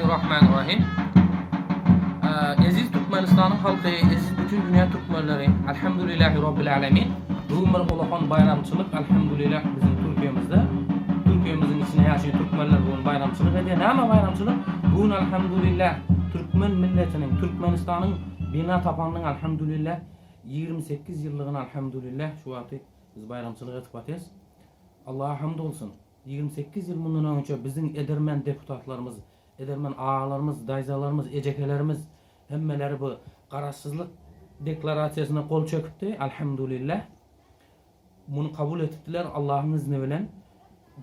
Bismillahirrahmanirrahim. Eziz Türkmenistanyň halky, eziz bütün dünýä türkmenleri, Elhamdülillahi Robbil Alemin. Bugün bir ulakan baýramçylyk, Elhamdülillah biziň Türkiýemizde. Türkiýemiziň içinde ýaşaýan türkmenler bugün baýramçylyk edýär. Näme baýramçylyk? Bugün Elhamdülillah türkmen milletiniň, Türkmenistanyň bina tapanynyň Elhamdülillah 28 ýyllygyny Elhamdülillah şu wagty biz baýramçylyk edip otyrys. Allaha hamd bolsun. 28 ýyl mundan öňçe biziň edermen deputatlarymyz, edermen agalarymyz, daýzalarymyz, ejekelerimiz hemmeleri bu Garaşsyzlyk deklarasiýasyna gol çekipdi, Alhamdulillah. Muny kabul etipdiler Allahyň izni bilen.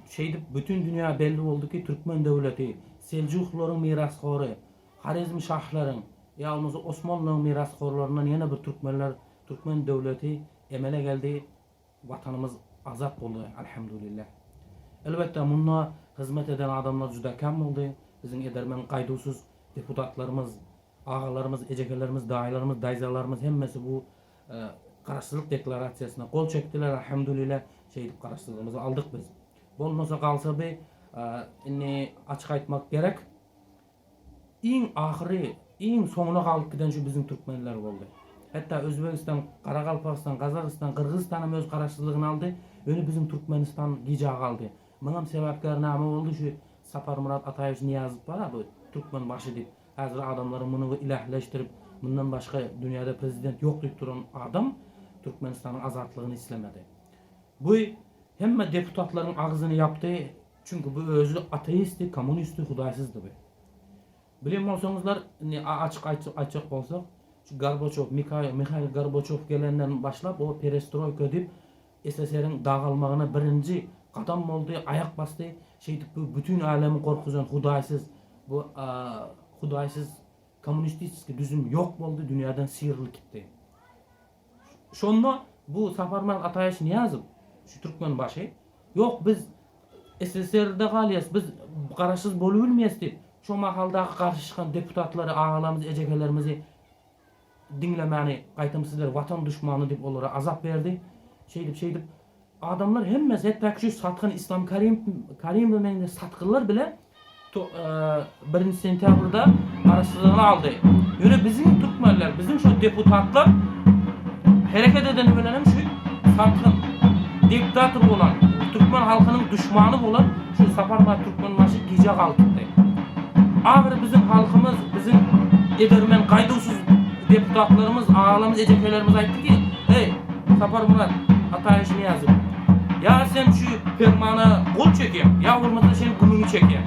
Şeýdip bütin dünýä belli boldy ki, türkmen döwleti Seljuklaryň mirashory, Horezm şahlaryň, ýa bolmasa Osmanlylaryň mirashorlaryndan ýene bir türkmenler, türkmen döwleti emele geldi. Watanymyz azat boldy Alhamdulillah. Elbetde munda hyzmat eden adamlar juda kem boldy. Biziň edermen gaýduwsyz deputatlarymyz, agalarymyz, ejekelerimiz, daýylarymyz, daýzalarymyz hemmesi bu Garaşsyzlyk deklarasiýasyna gol çekdiler Alhamdulillah. Şeýdip garaşsyzlygymyzy aldyk biz. Bolmasa galsa bi indi açyk aýtmak gerek. Iň ahyry, iň soňuna galyp giden şu biziň türkmenler boldy. Hatda Özbegistan, Garagalpagystan, Gazagystan, Gyrgyzystan hem öz garaşsyzlygyny aldy, ýöne biziň Türkmenistan gijä galdy. Muňam sebäpkäri name boldy, şu Saparmyrat Ataýewiç Nyýazow bar-a bu Türkmenbaşy diýip, häzir adamlaryň muny ilähleşdirip, mundan başga dünýäde prezident ýok diýip duran adam Türkmenistanyň azatlygyny islemedi. Bu hemme deputatlaryň agzyny ýapdy, Çünki bu özi ateistdi, kommunistdi, hudaýsyzdy bu. Bilen bolsaňyzlar, indi açyk aýtjak bolsak, şu Gorbaçow, Mihail Gorbaçow gelenden başlap o perestroýka diýip SSR-iň dagalmagyna birinji gadam boldy, aýak basdy. Şeýdip bu bütin älemi gorkuzan hudaýsyz, bu hudaýsyz kommunistiski düzüm ýok boldy, dünýäden syrylyp gitdi. Şonda bu Saparmyrat Ataýewiç Nyýazow, şu Türkmenbaşy, Ýok, biz SSR-de galýas, biz garaşsyz bolubilmeýäs diýip, şo mahaldaky garşy çykan deputatlary, agalarymyzy, ejekelerimizi diňlemäni, gaýtam sizler watan duşmany diýip olara azap berdi. Şeýdip, şeýdip, adamlar hemmesi, hetdaki şu satgyn Islam Karim, Karimowa meňzeş satgynlar bile birinji sentýabrda garaşsyzlygyny aldy. Ýöne biziň türkmenler, biziň şo deputatlar hereket edeni bilen hem şu satgyn, diktator bolan, türkmen halkynyň duşmany bolan şu Saparmyrat Türkmenbaşy gijä galypdy. Ahyry biziň halkymyz, biziň edermen, gaýduwsyz deputatlarymyz, agalarymyz, ejekelerimiz aýtdy ki, Eý, Saparmyrat Ataýewiç Nyýazow, ýa sen şu permana gol çekýäň, ýa bolmasa sen gümüňi çekýäň.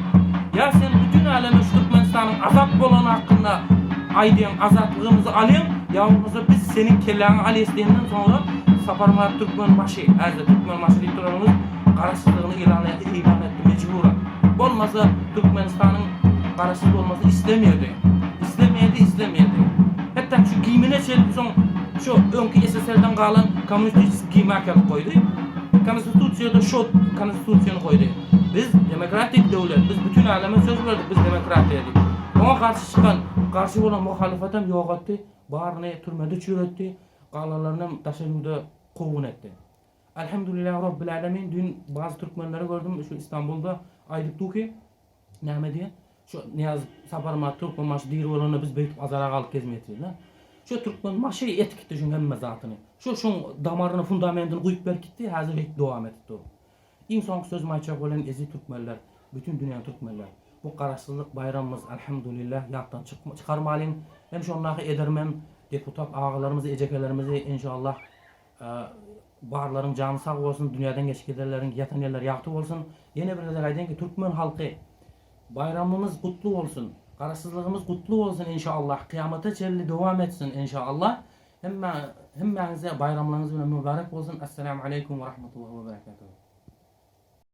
Ýa sen bütin äleme şu Türkmenistanyň azat bolany hakynda aýdýaň, azatlygymyzy alýaň, ýa bolmasa biz seniň kelläňi alýas diýenden soňra Saparmyrat Türkmenbaşy, häzir Türkmenbaşy diýip duranymyz garaşsyzlygyny yglan yglan etdi mejburan. Bolmasa Türkmenistanyň garaşsyz bolmasyny islemeýärdi. Islemeýärdi, islemeýärdi. Hatda şu gimine çenli soň şu öňki SSR-den galan kommunistik gimi äkelip goýdy. Konstitusiýada şo konstitusiýany goýdy. Biz demokratik döwlet, biz bütin äleme söz berdik, biz demokratiýa diýip. Oňa garşy çykan, garşy bolan muhalyfatam ýok etdi, baryny türmede çüýretdi, galanlarynam daşary ýurda kowgun etdi. Elhamdülillah Rabbil Alemin dün bazı türkmenleri gördüm şu İstanbulda aýdyp dur ki näme diýen şu Nyýaz Saparmyrat Türkmenbaşy diri bolanda biz beýdip azara galyp gezmeýärdik. Şu Türkmenbaşy etip gitdi şuň hemme zatyny. Şu şuň damaryny fundamentini guýup berip gitdi häzir beýdip dowam edip dur. Iň soňky sözüm aýtjak bolýan eziz türkmenler bütün dünýäň türkmenler bu garaşsyzlyk baýramymyz Elhamdülillah ýatdan çykarmalyň hem şondaky edermen deputat agalarymyzy ejekelerimizi inşallah Barlaryň jany sag bolsun, dünýäden geçip gidenleriň ýatan ýerleri ýagty bolsun. Ýene bir gezek aýdaýyn ki, türkmen halky baýramymyz gutly bolsun, Garaşsyzlygymyz gutly bolsun inşallah, kyýamata çenli dowam etsin inşallah. Hemme hemmäňize baýramlaryňyz bilen mübarek bolsun. Essalamu aleýkum we rahmetullahi we berekatuhu.